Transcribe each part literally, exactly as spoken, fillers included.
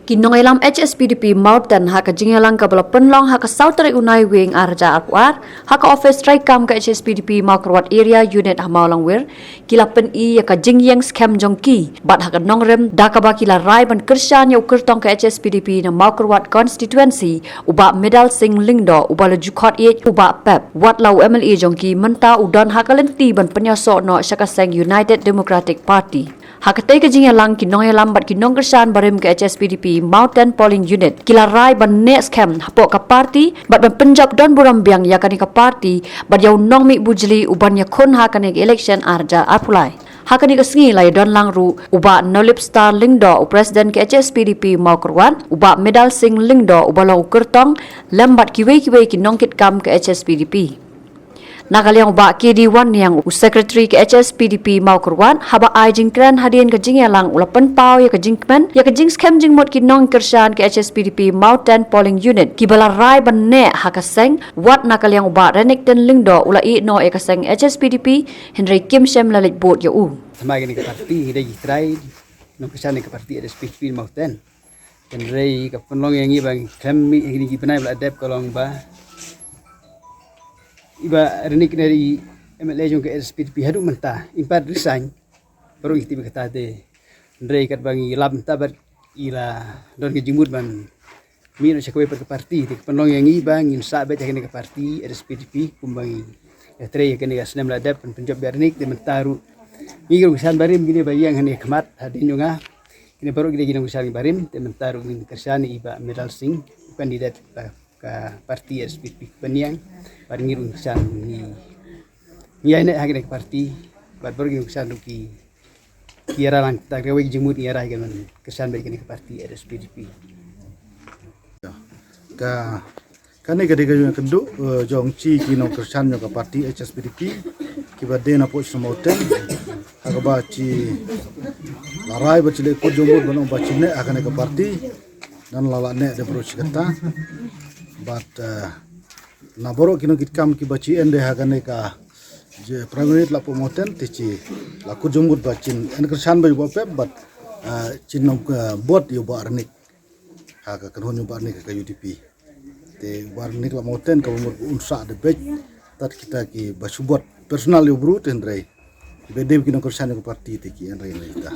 Ki nongïalam H S P D P Mawten ha ka jingïalang kaba la pynlong ha ka saw tarik u Naiwieng ar hajar arphew ar ha ka office treikam ka H S P D P Mawkyrwat Area Unit ha Mawlangwir, ki la pyni ïa ka jingïeng skhem jong ki bad ha ka nongrim da kaba ki la rai ban kyrshan ïa u kyrtong ka H S P D P na Mawkyrwat constituency, u Bah Medal Singh Lyngdoh, uba la ju khot ïa u Bah Pep, wat la u M L A jong ki mynta u don ha ka lynti ban pynïasoh noh sha ka seng United Democratic Party. Ha katei ka jingïalang, ki nongïalam bad ki nongkyrshan barim ka H S P D P Mawten Polling Unit ki la rai ban neh skhem hapoh ka party bad ban pynjop don burom biang ïa kane ka party bad ïa u nongmih bujli uban ïakhun ha kane ka election ar hajar arphew lai. Ha kane ka sngi la ïadon lang ruh u Bah Nolip Star Lyngdoh, u President ka H S P D P Mawkyrwat, u Bah Medal Singh Lyngdoh, uba long u kyrtong, lem bad kiwei kiwei ki nongkitkam ka H S P D P. Na ka liang u Bah K D Wanniang, u Secretary ka H S P D P Mawkyrwat, haba ai jingkren hadien ka jingïalang, u la pynpaw ïa ka jingkmen ïa ka jingskhem jingmut ki nongkyrshan ka H S P D P Mawten Polling Unit kiba la rai ban neh ha ka seng, wat na ka liang u Bah Renikton Lyngdoh u la ïeh noh ïa ka seng H S P D P, hynrei kim shym la leit bud ïa u. Thymmai kane ka party, ngi dei ki trai nongkyrshan ïa ka party H S P D P Mawten. Hynrei ka pynlong ïa ngi ba ngi khlem mih ha kine ki bnai ba la dep ka long ba i Bah Renikton, i M L A jong ka H S P D P haduh mynta, im pat resign. Baroh ngi tip ïa kata te. Hynrei katba ngi lap mynta bad i la don ka jingmut ban mih noh sha kawei pat ka party, te ka pynlong ïa ngi ba ngin sah beit ha kane ka party H S P D P kumba ngi ïatrei ha kane ka snem la dep ban pynjop ïa Renikton, te mynta ruh ngi ki nongkyrshan barim kine ba ïeng hangne khmat hadien jong nga. Kine baroh ki dei ki nongkyrshan barim, te mynta ruh ngin kyrshan ïa i Bah Medal Singh, u candidate ba ka party H S P D P ka pynïeng, bad ngi ruh ngin kyrshan, ngi ngi ïaineh ha kane ka party bad baroh ki nongkyrshan ruh ki, ki ïarap lang, da kawei ka jingmut ngi ïarap ïa ka, kyrshan beit kane ka party H S P D P. Ka, kane ka dei ka jingkynduh, eh, jong ki, ki nongkyrshan jong ka party H S P D P kiba dei na poh shnong Mawten, ha kaba ki la rai ba ki leh kut jingmut ban ong ba ki neh ha kane ka party. Ngan la lah neh da baroh shi katta. Bad, eh, na baroh ki nongkitkam kiba ki ïeng de ha kane ka, je, primary la poh Mawten, te ki la kut jingmut ba kin ïeng kyrshan bad ïa u Bah Pep bad, eh, kin ong, eh, bud ïa u Bah Renikton. Ha ka kynhun ïa u Bah Renikton ka U D P. Te u Bah Renikton la Mawten kaba mut un sah da beit. Tad kita kiba shu bud personal ïa u briew te, hynrei ba dei ki nongkyrshan ïa ka party te ki ïeng hynrei kita.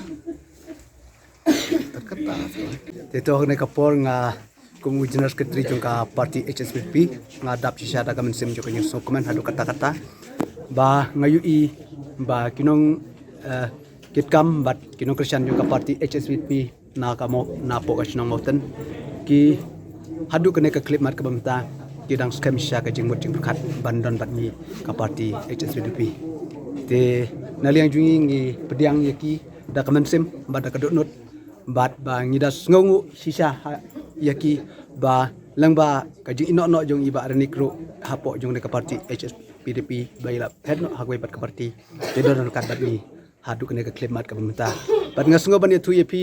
Te to ha kane ka por nga kum u General Secretary jong ka party H S P D P, nga dap shisha da ka mynsiem jong ka jingsngewkmen haduh katta katta ba nga ïohi ba ki nong, eh, kitkam bad ki nongkyrshan jong ka party H S P D P na ka Maw-, na poh ka shnong Mawten, ki haduh kane ka khyllipmat kaba mynta ki dang skhem shisha ka jingmut jingpyrkhat ban don bad ngi ka party H S P D P. Te na liang jong ngi ngi pdiang ïa ki da ka mynsiem bad da ka dohnud bad ba ngi da sngewnguh shisha ha, ïa ki ba lyngba ka jingïehnoh noh jong i Bah Renikton ruh hapoh jong kane ka party H S P D P ba i la phet noh ha kawei pat ka party. Te don ryngkat bad ngi haduh kane ka khyllipmat kaba mynta. Bad nga sngew ban ïathuh ïa phi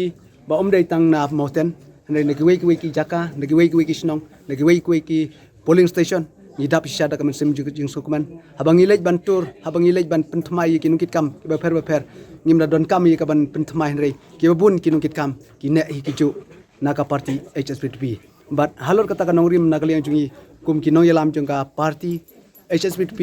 ba ym dei tang na Mawten, hynrei na kiwei kiwei ki jaka, na kiwei kiwei ki shnong, na kiwei kiwei ki polling station, ngi dap shisha da ka mynsiem jing, jingsngewkmen. Haba ngi leit ban tur, haba ngi leit ban pynthymmai ïa ki nongkitkam kiba pher ba pher, ngim da donkam ïa ka ban pynthymmai, hynrei kiba bun ki nongkitkam ki neh hi ki juh na ka party H S P D P. Bad halor kata ka nongrim na ka liang jong ngi kum ki nongïalam jong ka party H S P D P,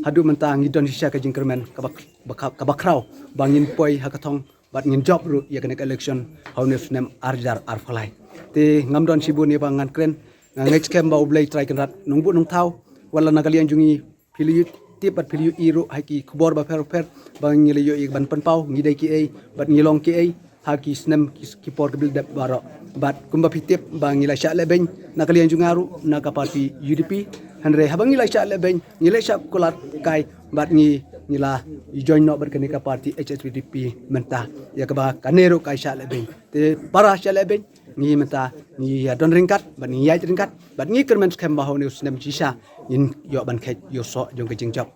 haduh mynta ngi don shisha ka jingkyrmen kaba, ba, kaba khraw ba ngin poi ha ka thong bad ngin jop ruh ïa kane ka election ha une u snem ar hajar arphew lai. Te ngam don shibun ïa ba ngan kren, nga ngeit skhem ba U Blei Trai Kynrad Nongbuh Nongthaw, wat la na ka liang jong ngi phi la ïoh tip bad phi la ïohi ruh ha ki khubor bapher bapher ba ngi la ïoh ïa ka ban pynpaw ngi dei kiei bad ngi long kiei ha ki snem ki, ki por kiba la dep baroh. Bad kumba phi tip ba ngi la shah lehbeiñ na ka liang jong nga ruh na ka party U D P. Hynrei haba ngi la shah lehbeiñ, ngi la shah kular kai bad ngi, ngi la join noh bad kane ka party H S P D P mynta, ïa kaba kane ruh ka shah lehbeiñ. Te para shah lehbeiñ, ngi mynta ngi ïa don ryngkat bad ngi ïaid ryngkat bad ngi kyrmen skhem ba ha une u snem shisha ngin ïoh ban kheit ïa u soh jong ka jingjop.